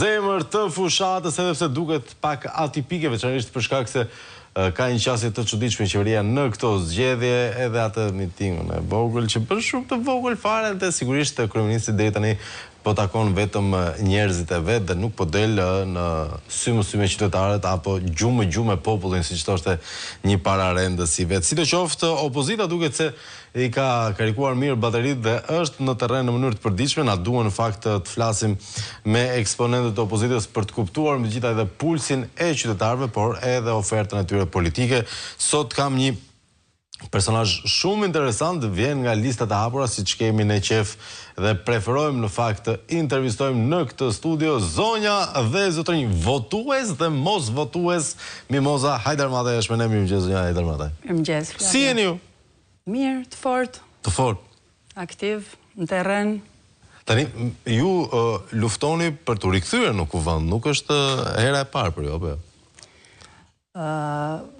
zemër të fushatës edhe pse duket pak atipike, veçanërisht për shkak se ka një qasje të çuditshme qeveria në këto zgjedhje, edhe atë mitingun e vogël që bën shumë të vogël fare dhe sigurisht kryeministri deri tani po takon vetëm njerëzit e vet dhe nuk po del në sy më sy me qytetarët apo gju më gju me popullin, siç thoshte një pararendës i vet. Sidoqoftë, opozita duket se i ka karikuar mirë bateritë dhe është në terren në mënyrë të përditshme. Na duhen në fakt të flasim me eksponentët e opozitës për të kuptuar mbi të gjitha edhe pulsin e qytetarëve, por edhe ofertën e tyre politike. Sot kam një personazh shumë interesant, vjen nga listat e hapura, siç kemi ne qejf dhe preferojmë në fakt të intervistojmë në këtë studio zonja dhe zotërinj votues dhe mos votues. Mimoza Hajdarmataj është me ne, mirëmëngjes zonja Hajdarmataj. Mirëmëngjes. Si jeni ju? Mirë, të fortë. Të fortë. Aktiv, në terren. Tani, ju luftoni për t'u rikthyer në kuvend, nuk është hera e parë për ju, apo jo?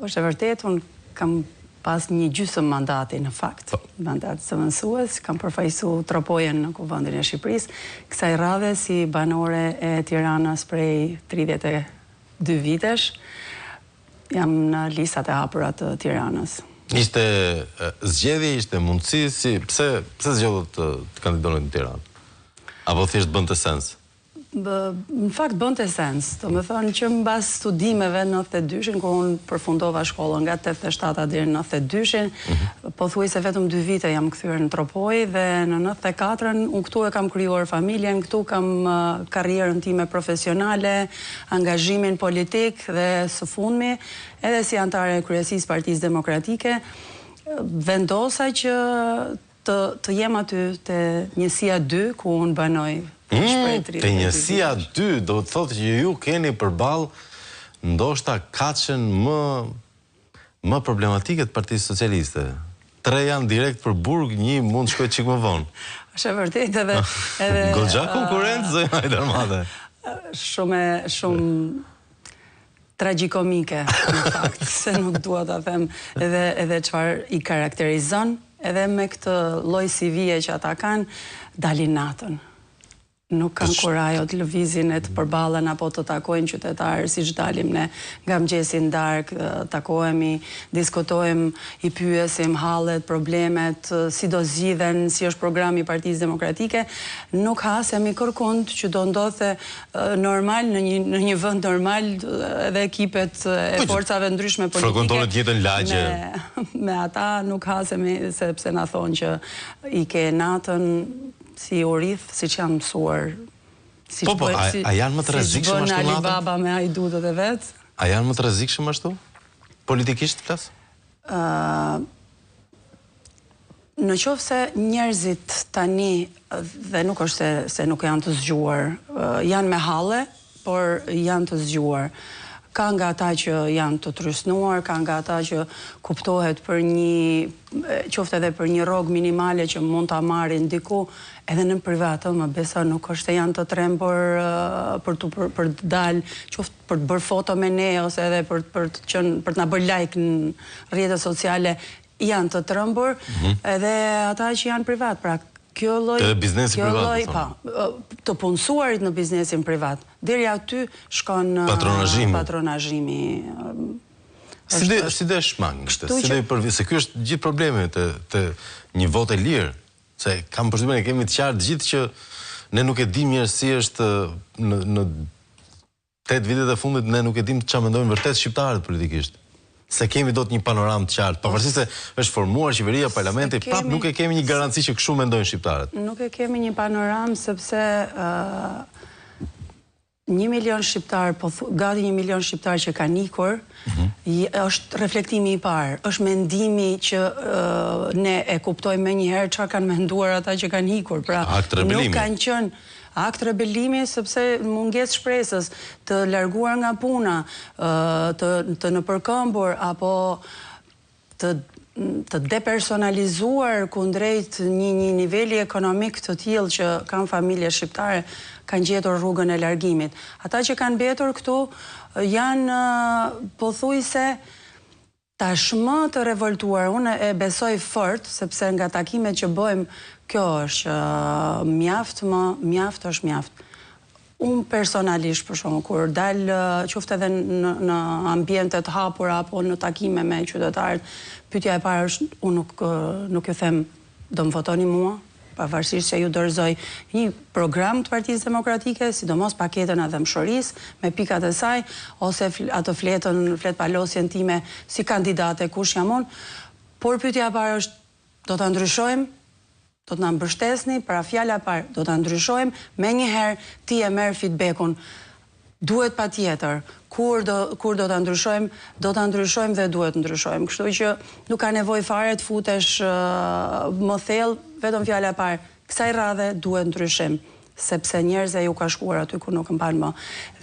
Është e vërtetë, unë kam pas një gjysëm mandati në fakt, po. mandat zëvendësues, kam përfaqësu Tropojën në Kuvendin e Shqipërisë, kësaj radhe si banore e Tiranës prej 32 vitesh, jam në listat e hapura të Tiranës. Ishte zgjedhje, ishte mundësi, si, pse, pse zgjodhët të, të kandidonit në Tiranë? Apo thjesht bënte sens? Në fakt bënte sens, domethënë që mbas studimeve në 92-shin, kur unë përfundova shkollën nga 87-a deri në 92-shin, mhm. pothuajse vetëm dy vite jam kthyer në Tropojë dhe në 94-ën unë këtu e kam krijuar familjen, këtu kam karrierën time profesionale, angazhimin politik dhe së fundmi edhe si anëtare e kryesisë Partisë Demokratike, vendosa që Të të jem aty te njësia 2 ku unë banoj tash prej 32 Te njësia 2 do të thotë që ju keni përballë ndoshta kaçen më më problematike të Partisë Socialiste. Tre janë direkt për burg, një mund të shkojë çik më vonë. Është e vërtetë edhe edhe Goxha konkurrencë zonja Hajdarmataj. Shumë shumë Tragjikomike, në fakt, se nuk dua ta them edhe edhe çfarë i karakterizon, edhe me këtë lloj CV-je që ata kanë, dalin natën. Nuk kanë kurajo të lëvizin e të përballen apo të takojnë qytetarë siç dalim ne nga mëngjesi në darkë, takohemi, diskutojmë, i pyesim hallet, problemet, si do zgjidhen, si është programi i Partisë Demokratike, nuk hasemi kërkund që do ndodhte normal në një në një vend normal edhe ekipet e po, forcave ndryshme politike. Frekuentonin të njëjtën lagje. Me, me ata nuk hasemi sepse na thonë që i ke natën si urith, siç janë mësuar. Si po, po, a, a janë më të rrezikshëm ashtu natën? Ali Baba me hajdutët e vet. A janë më të rrezikshëm ashtu? Politikisht flas? Ë Në qoftë se njerëzit tani, dhe nuk është se, se nuk janë të zgjuar, janë me halle, por janë të zgjuar. Ka nga ata që janë të trysnuar, ka nga ata që kuptohet për një, qoftë edhe për një rrogë minimale që mund ta marrin diku, edhe në privat, ë, më beso, nuk është se janë të trembur për të për, për të dalë, qoftë për të bërë foto me ne ose edhe për për të qenë për të na bërë like në rrjetet sociale, Janë të trembur edhe ata që janë privat, pra kjo lloj Edhe biznesi kjo privat, lloj, po, të punësuarit në biznesin privat. Deri aty shkon patronazhimi. Patronazhimi. Si do si do e shmangni këtë? Si do i përvi, se ky është gjithë problemi te te një votë e lirë, se kam përshtypjen e kemi të qartë gjithë që ne nuk e dimë mirë si është në në 8 vitet e fundit ne nuk e dimë ça mendojnë vërtet shqiptarët politikisht. S'e kemi dot një panoramë të qartë, pavarësisht se është formuar qeveria, parlamenti, prapë nuk e kemi një garanci që kështu mendojnë shqiptarët. Nuk e kemi një panoramë sepse një milion shqiptarë, po gati një milion shqiptarë që kanë ikur, mhm. është reflektimi i parë, është mendimi që ne e kuptojmë menjëherë çfarë kanë menduar ata që kanë ikur. Pra, nuk kanë qenë Akt rebelimi sepse mungesë shpresës, të larguar nga puna, të të nëpërkëmbur apo të të depersonalizuar kundrejt një një niveli ekonomik të tillë që kanë familje shqiptare kanë gjetur rrugën e largimit. Ata që kanë mbetur këtu janë pothuajse Tashmë të revoltuar, unë e besoj fort, sepse nga takimet që bëjmë, kjo është që mjaft më, mjaft është mjaft. Unë personalisht, për shembull, kur dal qoftë edhe në në ambiente të hapura apo në takime me qytetarët, pyetja e parë është unë nuk nuk ju them do më votoni mua, pavarësisht se ju dorëzoj një program të Partisë Demokratike, sidomos paketën e dhembshurisë me pikat e saj ose atë fletën, fletëpalosjen time si kandidate kush jam unë, por pyetja e parë është do ta ndryshojmë? Do të na mbështesni, pra fjala e parë, do ta ndryshojmë, menjëherë ti e merr feedback-un. Duhet patjetër, kur do kur do ta ndryshojmë, do ta ndryshojmë dhe duhet të ndryshojmë. Kështu që nuk ka nevojë fare të futesh më thellë, vetëm fjala e parë, kësaj radhe duhet ndryshim, sepse njerëzve ju ka shkuar aty ku nuk mban më.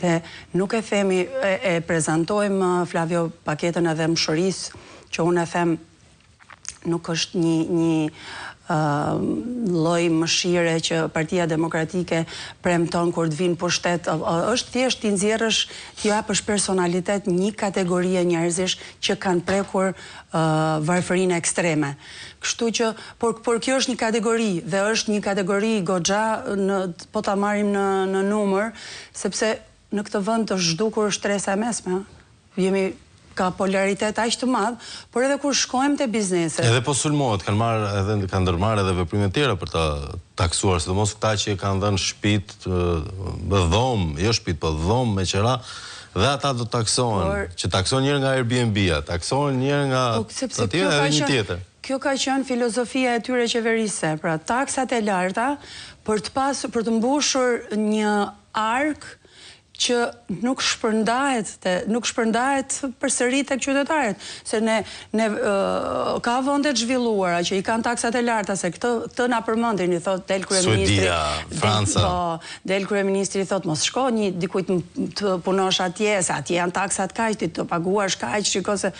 Dhe nuk e themi, e, e prezantojmë Flavio paketën e dhembshurisë, që unë e them nuk është një një lloj mëshire që Partia Demokratike premton kur të vijë në pushtet, është thjesht t'i nxjerrësh, t'i japësh personalitet një kategorie njerëzish që kanë prekur varfërinë ekstreme. Kështu që, por por kjo është një kategori dhe është një kategori goxha në po ta marrim në në numër, sepse në këtë vend është zhdukur shtresa e mesme, ëh. Jemi ka polaritet aq të madh, por edhe kur shkojmë te bizneset. Edhe po sulmohet, kanë marrë edhe kanë ndërmarrë edhe veprime të tjera për ta taksuar, sidomos këta që kanë dhënë shtëpitë, dhomë, jo shtëpitë, po dhomë me qera, dhe ata do të taksohen, por, që taksohen njëherë nga Airbnb-a, taksohen njëherë nga po, të tjerë edhe një tjetër. Kjo ka qenë filozofia e tyre qeverisëse, pra taksat e larta për të pasur për të mbushur një arkë që nuk shpërndahet te nuk shpërndahet përsëri tek qytetarët, se ne ne ka vende të zhvilluara që i kanë taksat e larta se këtë këtë na përmendin i thotë del kryeministri Suedia, Franca. Po, del kryeministri i thotë mos shko një dikujt të punosh atje, se atje janë taksat kaq, ti të paguash kaq, shiko se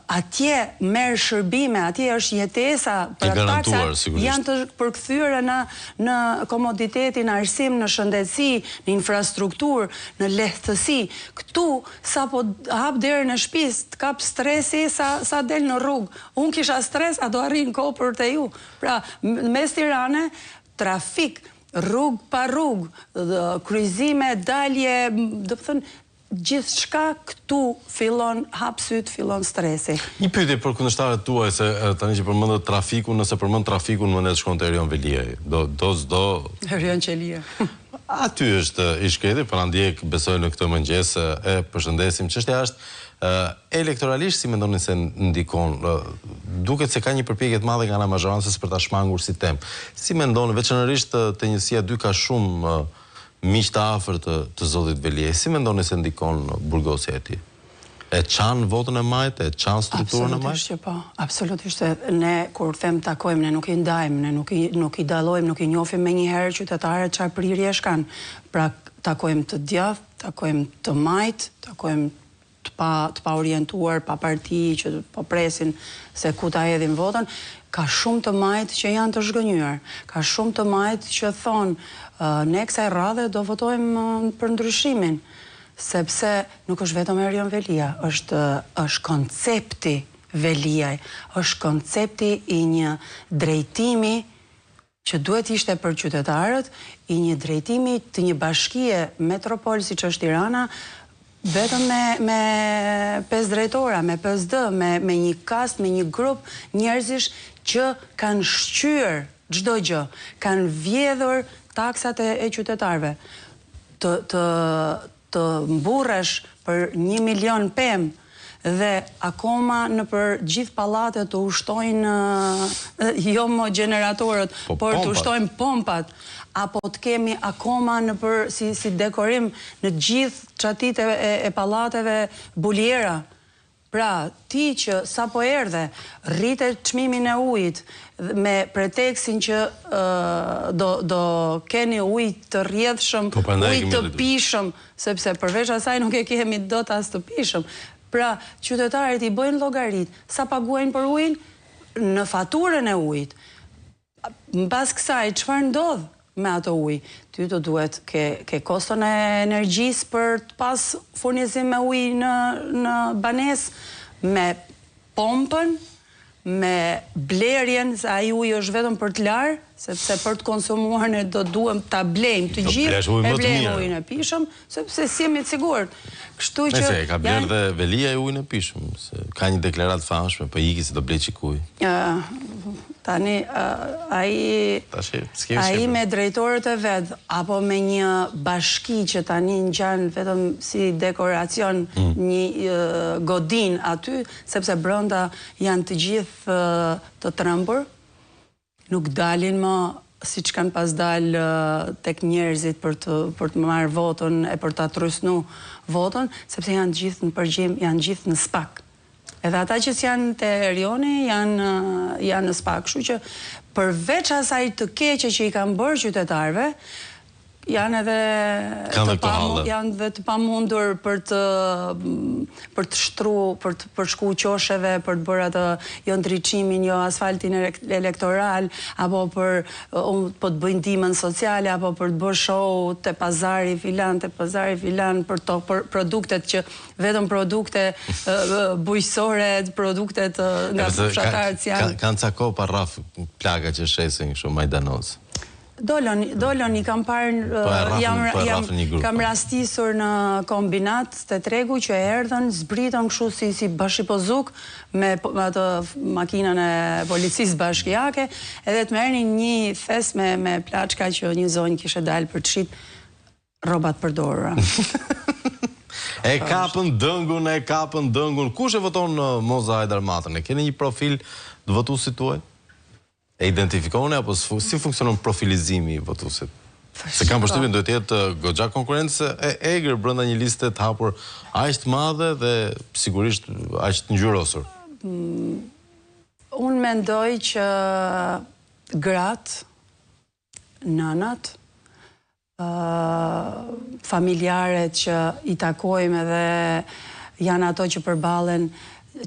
atje merr shërbime, atje është jetesa, pra taksat janë të përkthyera në në komoditetin, në arsim, në shëndetësi, në infrastrukturë, në lehtësi. Këtu sapo hap derën e shtëpisë, të kap stresi sa sa del në rrugë. Unë kisha stres, a do arrij në kohë për te ju. Pra, në mes Tirane, trafik, rrugë pa rrugë, kryqëzime, dalje, domethënë Gjithçka këtu fillon hap sytë fillon stresi. Një pyetje për kundërshtarët tuaj se tani që përmendët trafikun, nëse përmend trafikun mendja shkon te Erion Veliaj. Do do s'do. Erion Qelia. Aty është i shkreti, po na ndjek besoj në këtë mëngjes e përshëndesim. Çështja është elektoralisht si mendoni se ndikon? Duket se ka një përpjekje të madhe nga ana e mazhorancës për ta shmangur si temë. Si mendoni, veçanërisht te njësia 2 ka shumë Miq të afërt të zotit Veliaj, si mendoni se ndikon burgosja e tij? E çan votën e majtë, e çan strukturën e majtë? Absolutisht që po, absolutisht. Ne kur them takojmë, ne nuk i ndajmë, ne nuk i nuk i dallojmë, nuk i njohim menjëherë qytetarët çfarë prirjesh kanë. Pra takojmë të djathtë, takojmë të majtë, takojmë të pa të paorientuar, pa parti që po presin se ku ta hedhin votën, ka shumë të majtë që janë të zhgënjyer, ka shumë të majtë që thonë ne kësaj radhe do votojmë për ndryshimin, sepse nuk është vetëm Erion Veliaj, është është koncepti Veliaj, është koncepti i një drejtimi që duhet të ishte për qytetarët, i një drejtimi të një bashkie metropol siç është Tirana, vetëm me me pesë drejtora, me PSD, me me një kast, me një grup njerëzish që kanë shqyer çdo gjë, kanë vjedhur taksat e e qytetarëve. Të të Të mburresh për një milion pemë dhe akoma nëpër gjithë pallatet të ushtojnë jo më gjeneratorët, po, por të ushtojnë pompat, apo të kemi akoma nëpër si si dekorim në gjithë çatitë e, e pallateve buliera. Pra, ti që sapo erdhe, rrite çmimin e ujit me pretekstin që do do keni ujë të rrjedhshëm, po, ujë të pijshëm, sepse përveç asaj nuk e kemi dot as të pijshëm. Pra, qytetarët i bëjnë llogaritë, sa paguajnë për ujin në faturën e ujit. Mbas kësaj çfarë ndodh me atë ujë? Ty të duhet ke ke koston e energjisë për të pas furnizim me ujë në në banesë, me pompën, me blerjen se ai ujë është vetëm për të larë, Sepse për të konsumuar ne do duhem ta blejmë të gjithë, e blejmë ujin e pijshëm, sepse s'jemi të sigurt. Kështu që Nëse e ka blerë dhe Veliaj ujin e pijshëm, se ka një deklaratë famshme, po iki se do blej çik ujë. Tani ai ai me drejtorët e vet apo me një bashki që tani ngjan vetëm si dekoracion mm. një godinë aty, sepse brenda janë të gjithë të trembur. Nuk dalin më siç kanë pas dalë tek njerëzit për të për të marrë votën e për ta trysnu votën, sepse janë të gjithë në përgjim, janë të gjithë në spak. Edhe ata që s'janë te Erioni janë janë në spak, kështu që përveç asaj të keqe që i kanë bërë qytetarëve, Janë edhe të pamundur, janë dhe të pamundur për të për të shtru, për të për shku qosheve, për të bërë atë jo ndriçimin, jo asfaltin elektoral, apo për um, po të bëjnë ndihmën sociale, apo për të bërë show te pazari filan, te pazari filan, për to për produktet që vetëm produkte bujqësore, produkte të nga fshatarët janë. Kanë ca kohë pa rraf plaka që shesin kështu majdanoz. Dolën, dolën, i kam parë, po jam, po jam, kam po. rastisur në kombinat te tregu që erdhën, zbritën kështu si, si bashipozuk me, me atë makinën e policisë bashkiake, edhe të merrnin një thes me, me plaçka që një zonjë kishte dalë për të shit rroba të përdorura. E kapën dëngun, e kapën dëngun. Kush e voton uh, Moza Hajdarmatën? E keni një profil të votuesit tuaj? E identifikoni apo si funksionon profilizimi i votuesit? Se kam përshtypjen duhet të jetë goxha konkurrencë e egër brenda një liste të hapur aq të madhe dhe sigurisht aq të ngjyrosur. Unë mendoj që gratë, nënat, familjaret që i takojmë edhe janë ato që përballen,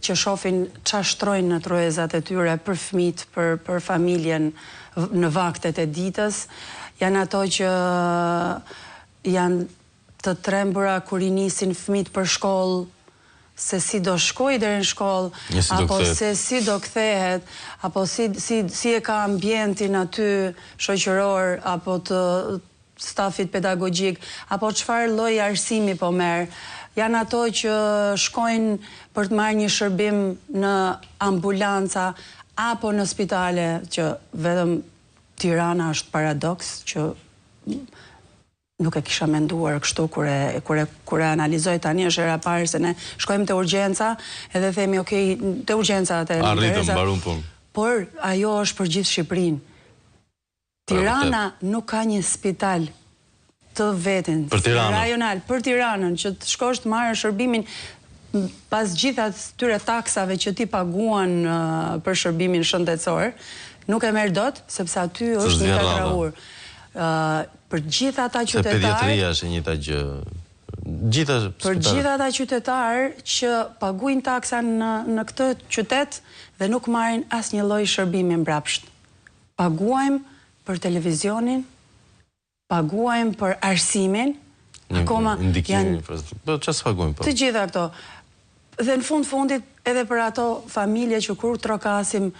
që shofin ça shtrojnë në tryezat e tyre për fëmijët, për për familjen në vaktet e ditës, janë ato që janë të trembura kur i nisin fëmijët për shkollë, se si do shkojë deri në shkollë, apo se si do kthehet, apo si si si e ka ambientin aty shoqëror apo të stafit pedagogjik, apo çfarë lloj arsimi po merr. Janë ato që shkojnë për të marrë një shërbim në ambulanca apo në spitale, që vetëm Tirana është paradoks që Nuk e kisha menduar kështu kur e kur e kur e analizoj tani është hera e parë se ne shkojmë te urgjenca edhe themi ok te urgjenca te Arritëm, mbarum punë. Por ajo është për gjithë Shqipërinë. Tirana nuk ka një spital të vetin për Tiranën. rajonal për Tiranën që të shkosh të marrësh shërbimin pas gjithë atyre taksave që ti paguan për shërbimin shëndetësor, nuk e merr dot sepse aty është një katrahurë. Për gjithë ata qytetarë... Se pediatria është e njëjta gjë. Gjitha Për gjithë ata qytetarë që paguajnë taksa në në këtë qytet dhe nuk marrin asnjë lloj shërbimi mbrapsht. Paguajmë për televizionin, paguajmë për arsimin, akoma janë Po çfarë s'paguajmë po? Të gjitha këto. Dhe në fund fundit edhe për ato familje që kur trokasim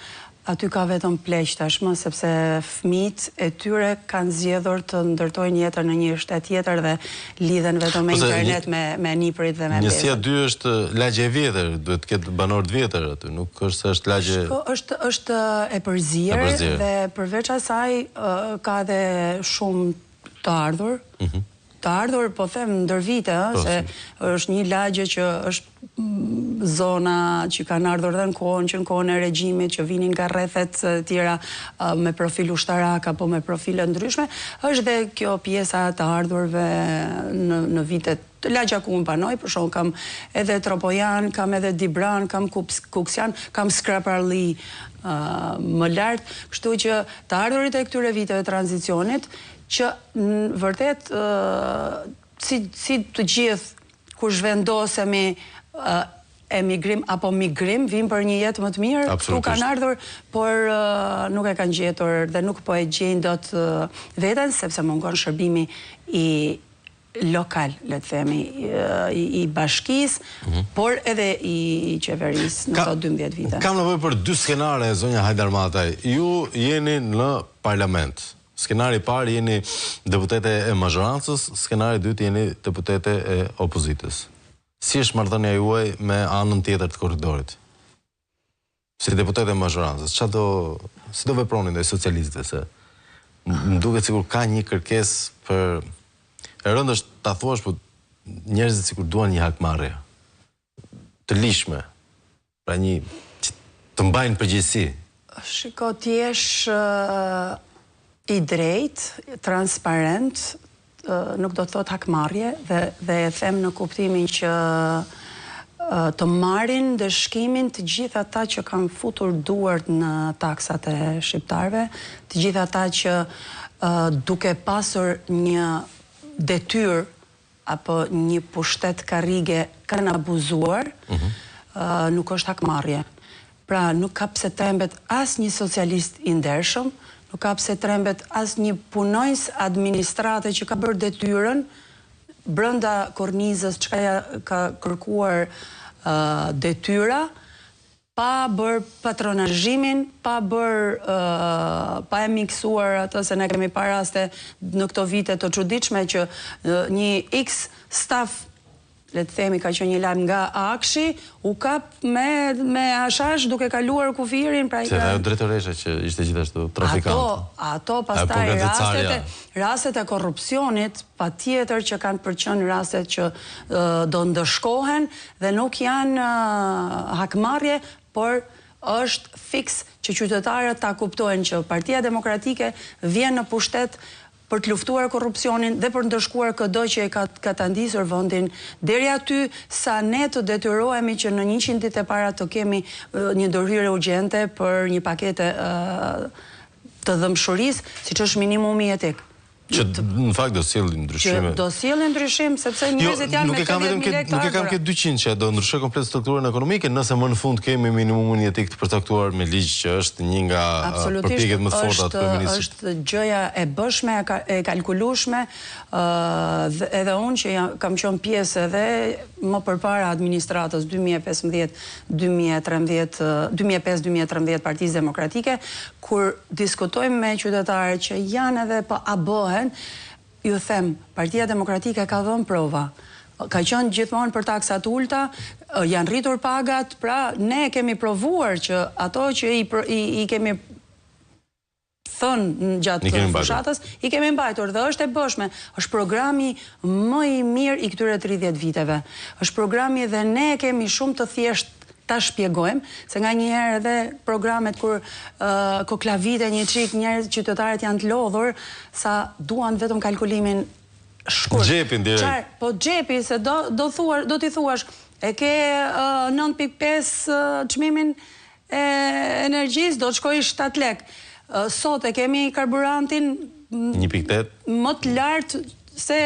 aty ka vetëm pleq tashmë sepse fëmijët e tyre kanë zgjedhur të ndërtojnë jetën në një shtet tjetër dhe lidhen vetëm me internet me me nipërit dhe me mbesat. Njësia 2 është lagje e vjetër, duhet të ketë banorë të vjetër aty, nuk është se është lagje Shiko, është është e përzier dhe përveç asaj ka edhe shumë të ardhur. Mhm. Të ardhur, po them ndër vite, ë, po, se është një lagje që është mm, zona që kanë ardhur dhe në kohën, që në kohën e regjimit, që vinin nga rrethet e tjera me profil ushtarak apo me profile ndryshme, është dhe kjo pjesa e të ardhurve në në vitet Lagja ku unë banoj, për shembull kam edhe tropojan, kam edhe dibran, kam kuksian, kam skraparli më lart, kështu që të ardhurit e këtyre viteve tranzicionit që vërtet si si të gjithë kur zhvendosemi emigrim apo migrim, vijmë për një jetë më të mirë, këtu kanë ardhur, por nuk e kanë gjetur dhe nuk po e gjejnë dot veten sepse mungon shërbimi i lokal, le të themi, i, i bashkisë, mm -hmm. por edhe i, i qeverisë në këto 12 vite. Kam nevojë për dy skenare, zonja Hajdarmataj. Ju jeni në parlament. Skenari i parë jeni deputete e mazhorancës, skenari i dytë jeni deputete e opozitës. Si është marrëdhënia juaj me anën tjetër të korridorit? Si deputete e mazhorancës, ça do, si do veproni ndaj socialistëve se më duket sikur ka një kërkesë për e rëndë është ta thuash, po njerëzit sikur duan një hakmarrje të ligjshme, pra një që të mbajnë përgjegjësi. Shiko, të jesh i drejtë, transparent, nuk do të thotë hakmarrje dhe dhe e them në kuptimin që të marrin ndëshkimin të gjithë ata që kanë futur duart në taksat e shqiptarëve, të gjithë ata që duke pasur një detyrë apo një pushtet karrige kanë abuzuar, nuk është hakmarrje. Pra nuk ka pse trembet asnjë socialist i ndershëm, nuk ka pse trembet asnjë punonjës administrate që ka bërë detyrën brenda kornizës çka ja ka kërkuar detyra, pa bërë patronazhimin, pa bërë, pa e miksuar atë se ne kemi parë raste në këto vite të çuditshme që një iks staf le të themi ka qenë një lajm nga AKSHI, u kap me me hashash duke kaluar kufirin, pra i ka. Se ajo drejtoresha që ishte gjithashtu trafikante. Ato, ato pastaj rastet e rastet e korrupsionit patjetër që kanë për qenë raste që do ndëshkohen dhe nuk janë hakmarrje, por është fiks që qytetarët ta kuptojnë që Partia Demokratike vjen në pushtet për të luftuar korrupsionin dhe për të ndëshkuar këdo që e ka katandisur vendin deri aty sa ne të detyrohemi që në 100 ditë e para të kemi një ndërhyrje urgjente për një paketë të dhembshurisë, siç është minimumi jetik. Që në fakt do sjellin ndryshime. Që do sjellin ndryshim sepse jo, njerëzit janë me 80.000 lekë të Nuk e kam këtë 200 që do ndryshojë komplet strukturën ekonomike nëse më në fund kemi minimumin jetik të përcaktuar me ligj që është një nga përpjekjet më të forta të kryeministrit. Është gjëja e bëshme, e kalkulueshme, ë edhe unë që jam, kam qenë pjesë edhe më përpara administratës 2015 2013 2005-2013 Partisë Demokratike, kur diskutojmë me qytetarë që janë edhe po a bëhen, ju them, Partia Demokratike ka dhënë prova. Ka qenë gjithmonë për taksa të ulëta, janë rritur pagat, pra ne kemi provuar që ato që i, i, i kemi thënë gjatë fushatës, i kemi mbajtur dhe është e bëshme. Është programi më i mirë i këtyre 30 viteve. Është programi dhe ne e kemi shumë të thjeshtë ta shpjegojmë, se nganjëherë edhe programet kur uh, koklavite një çik njerëz qytetarët janë të lodhur sa duan vetëm kalkulimin shkurt. Xhepin direkt. Çar, po xhepi se do do thua do t'i thuash e ke uh, 9.5 çmimin e energjisë do të shkojë 7 lek. Sot e kemi karburantin 1.8 më të lartë se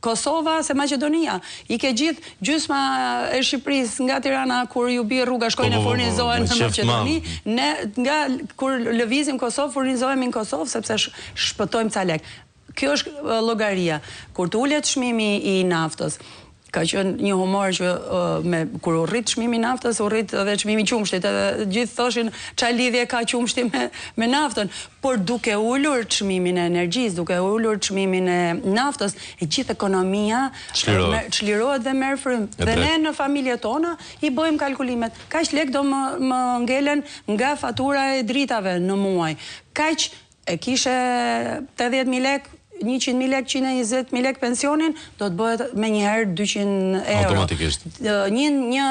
Kosova se Maqedonia. I ke gjithë gjysma e Shqipërisë nga Tirana kur ju bie rruga shkojnë e po, po, po, furnizohen në Maqedoni. Ne nga kur lëvizim Kosovë furnizohemi në Kosovë sepse shpëtojmë ca lek. Kjo është llogaria. Kur të ulet çmimi i naftës, ka qenë një humor që me kur u rrit çmimi i naftës, u rrit edhe çmimi i qumështit, edhe gjithë thoshin ça lidhje ka qumështi me me naftën, por duke ulur çmimin e energjisë, duke ulur çmimin e naftës, e gjithë ekonomia çlirohet, çlirohet dhe merr frymë. Dhe ne në familjet tona i bëjmë kalkulimet. Kaq lek do më më ngelen nga fatura e dritave në muaj. Kaq E kishe 80.000 lek, 100.000 lek, 120.000 lek pensionin, do të bëhet menjëherë 200 euro. Automatikisht. Një, një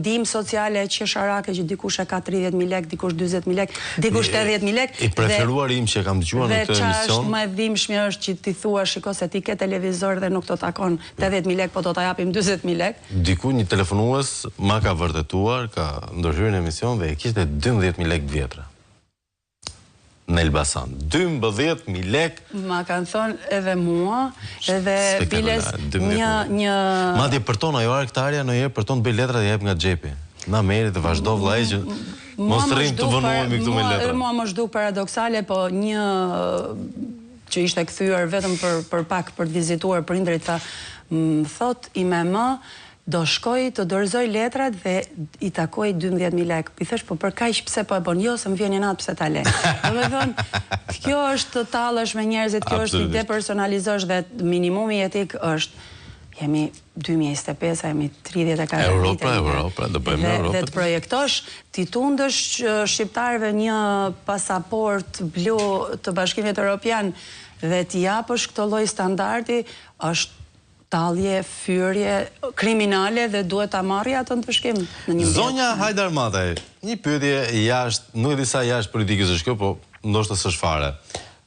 ndihmë sociale qesharake që dikush e ka 30.000 lek, dikush 40.000 lek, dikush 80.000 lek. I preferuari im që e kam dëgjuar në këtë emision. Dhe ça është më e dhimbshme është që ti thua, shiko se ti ke televizor dhe nuk të takon 80.000 lek, po do ta japim 40.000 lek. Diku një telefonues ma ka vërtetuar, ka ndërhyrë në emision dhe e kishte 12.000 lek të vjetra. në Elbasan. 12.000 lek. Ma kanë thënë edhe mua, edhe biles një një Madje përton ajo arkëtarja ndonjëherë përton të bëj letra dhe jep nga xhepi. Na merri të vazhdo vllai që mos rrim të vonohemi këtu me letra. Mua më është duk paradoksale, po një. që ishte kthyer vetëm për për pak për të vizituar prindërit tha, më thotë ime ëmë do shkoj të dorëzoj letrat dhe i takoj 12000 lekë. I thash po për kaq pse po e bën? Jo, se më vjen inat pse ta le. Domethënë, kjo është të tallesh me njerëzit, kjo është t'i depersonalizosh dhe minimumi etik është jemi 2025, jemi 34 Europa, vite. Europa, do bëjmë Europa. Dhe të projektosh, t'i tundësh shqiptarëve një pasaportë blu të Bashkimit Europian dhe t'i japësh këtë lloj standardi, është tallje, fyerje kriminale dhe duhet ta marrë atë ndëshkim në një Zonja Hajdarmataj, një pyetje jashtë, nuk e di sa jashtë politikës është kjo, po ndoshta s'është fare.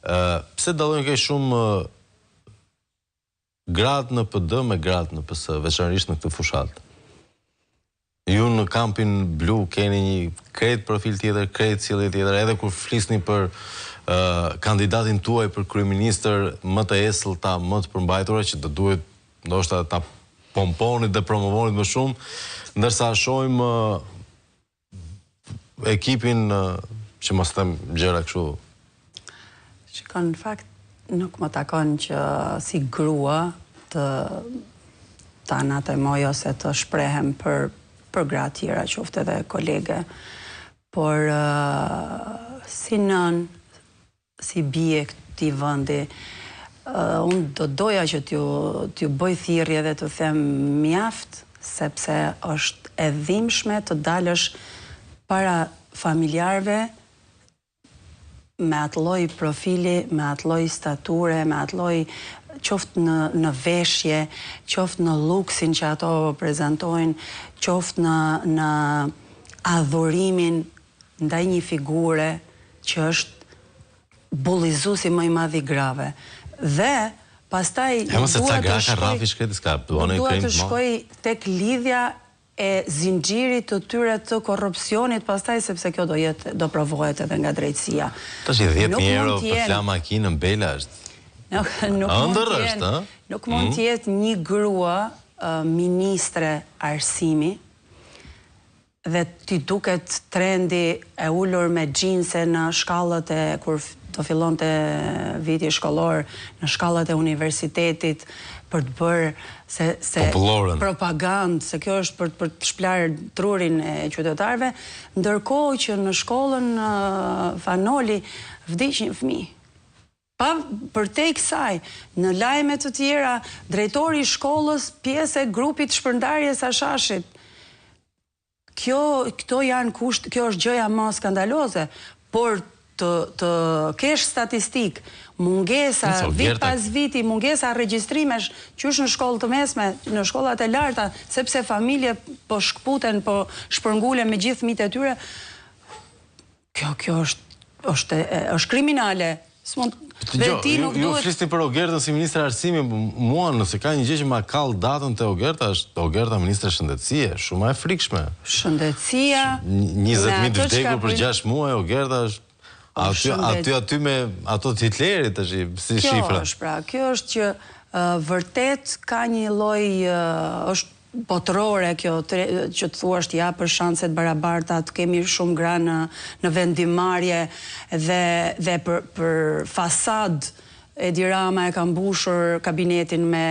Ë, pse dallojnë kaq shumë Gratë në PD me gratë në PS, veçanërisht në këtë fushatë. Ju në kampin blu keni një krejt profil tjetër, krejt sjellje tjetër, edhe kur flisni për kandidatin tuaj për kryeministër më të esëllta, më të përmbajtura që do duhet ndoshta ta pomponit dhe promovonit më shumë, ndërsa shohim ekipin që mos them gjëra kështu. Shiko, në fakt nuk më takon që si grua të të anatemoj ose të shprehem për për gra tjera, qoftë edhe kolege. Por si nënë, si bijë e këtij vendi, unë do doja që t'ju t'ju bëj thirrje dhe të them mjaft, sepse është e dhimbshme të dalësh para familjarëve me atë lloj profili, me atë lloj stature, me atë lloj qoftë në në veshje, qoftë në luksin që ato prezantojnë, qoftë në në adhurimin ndaj një figure që është bullizuesi më i madh i grave. Dhe pastaj nuk dua të shkoj, nuk dua të shkoj tek lidhja e zinxhirit të tyre të korrupsionit pastaj sepse kjo do jetë do provohet edhe nga drejtësia. Tash 10000 euro për të la makinën Bela është. Nuk nuk mund të jetë, nuk mund të jetë një grua ministre arsimi dhe t'i duket trendi e ulur me xhinse në shkallët e kur do fillonte viti shkollor në shkallët e universitetit për të bërë se se propagandë se kjo është për për të shplarë trurin e qytetarëve ndërkohë që në shkollën Fan Noli vdiq një fëmijë. Pa, përtej kësaj, në lajme të tjera, drejtori i shkollës pjesë e grupit të shpërndarjes hashashit. Kjo, këto janë kusht, kjo është gjëja më skandaloze, por të të kesh statistikë, mungesa vit pas viti, mungesa regjistrimesh qysh në shkollë të mesme, në shkollat e larta, sepse familjet po shkëputen, po shpërngulen me gjithë fëmijët e tyre, Kjo kjo është është është kriminale. S'mund dhe ti nuk duhet. Ju flisni për Ogertën si ministre arsimi, mua nëse ka një gjë që ma kall datën te Ogerta është Ogerta ministre shëndetësie, shumë më e frikshme. Shëndetësia 20000 të vdekur për 6 muaj Ogerta është po, aty aty aty me ato të Hitlerit tash si shifra. Kjo është pra, kjo është që vërtet ka një lloj është botërore kjo që të thuash të japësh shanse të barabarta, të kemi shumë gra në në vendimmarrje dhe dhe për për fasadë Edi Rama e ka mbushur kabinetin me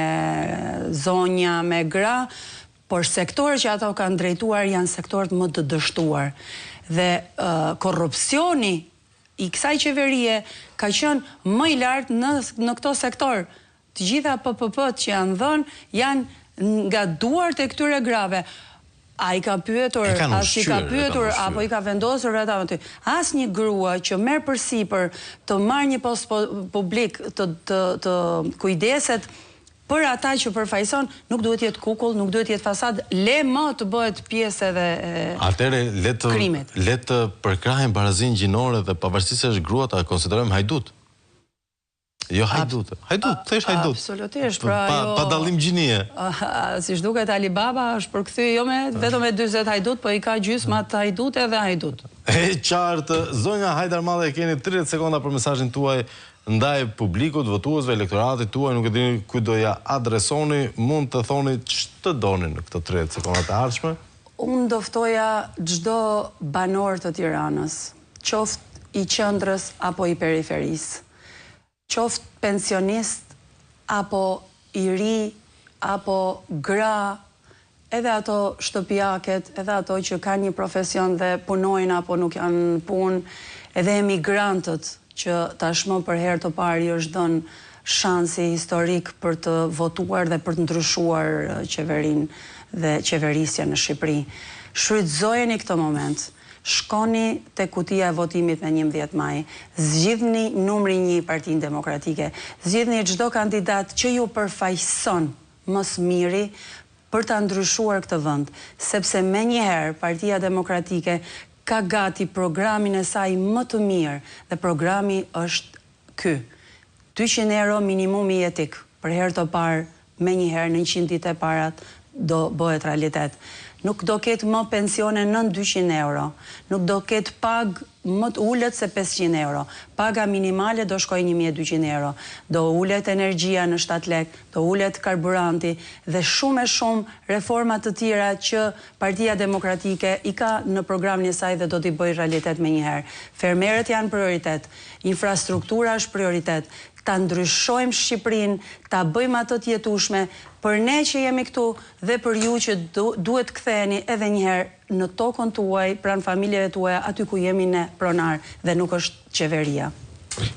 zonja, me gra, por sektorët që ato kanë drejtuar janë sektorët më të dështuar. Dhe korrupsioni i kësaj qeverie ka qenë më i lartë në në këto sektorë. Të gjitha PPP-të që janë dhënë janë nga duart e këtyre grave. A i ka pyetur, a s'i ka pyetur, apo i ka vendosur vetë aty. Asnjë grua që merr përsipër të marrë një post publik, të të të kujdeset për ata që përfaqëson, nuk duhet të jetë kukull, nuk duhet të jetë fasadë, le më të bëhet pjesë edhe e Atëherë le të krimit. Le të përkrahim barazinë gjinore dhe pavarësisht se është grua ta konsiderojmë hajdut. Jo hajdut. Hajdut, thjesht hajdut. Absolutisht, pra pa, jo. Pa dallim gjinie. Siç duket Ali Baba është përkthy jo me vetëm me 40 hajdut, po i ka gjysmat hajdute dhe hajdut. E qartë, zonja Hajdarmataj keni 30 sekonda për mesazhin tuaj ndaj publikut, votuesve, elektoratit tuaj, nuk e di kujt do ja adresoni, mund të thoni ç'të doni në këto 30 sekonda të ardhshme. Unë do ftoja çdo banor të Tiranës, qoftë i qendrës apo i periferisë. Qoftë pensionist apo i ri apo gra edhe ato shtëpiaket, edhe ato që kanë një profesion dhe punojnë apo nuk janë në punë, edhe emigrantët që tashmë për herë të parë i është dhënë shansi historik për të votuar dhe për të ndryshuar qeverinë dhe qeverisjen në Shqipëri. Shfrytëzojeni këtë moment. Shkoni te kutia e votimit me 11 maj. Zgjidhni numri një Partinë Demokratike. Zgjidhni çdo kandidat që ju përfaqëson më së miri për ta ndryshuar këtë vend, sepse menjëherë Partia Demokratike ka gati programin e saj më të mirë dhe programi është ky, 200 euro minimumi jetik, për herë të parë menjëherë në 100 ditë e para do bëhet realitet. Nuk do ketë më pensione nën 200 euro, nuk do ketë pagë më të ulët se 500 euro. Paga minimale do shkojë 1200 euro. Do ulet energjia në 7 lek, do ulet karburanti dhe shumë e shumë reforma të tjera që Partia Demokratike i ka në programin e saj dhe do t'i bëjë realitet menjëherë. Fermerët janë prioritet, infrastruktura është prioritet, ta ndryshojmë Shqipërinë, ta bëjmë atë të jetueshme për ne që jemi këtu dhe për ju që duhet të ktheheni edhe një herë në tokën tuaj, pranë familjeve tuaja, aty ku jemi ne pronar dhe nuk është qeveria.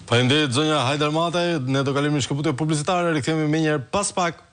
Faleminderit zonja Hajdarmataj, ne do kalojmë në shkëputje publicitare, rikthehemi menjëherë pas pak.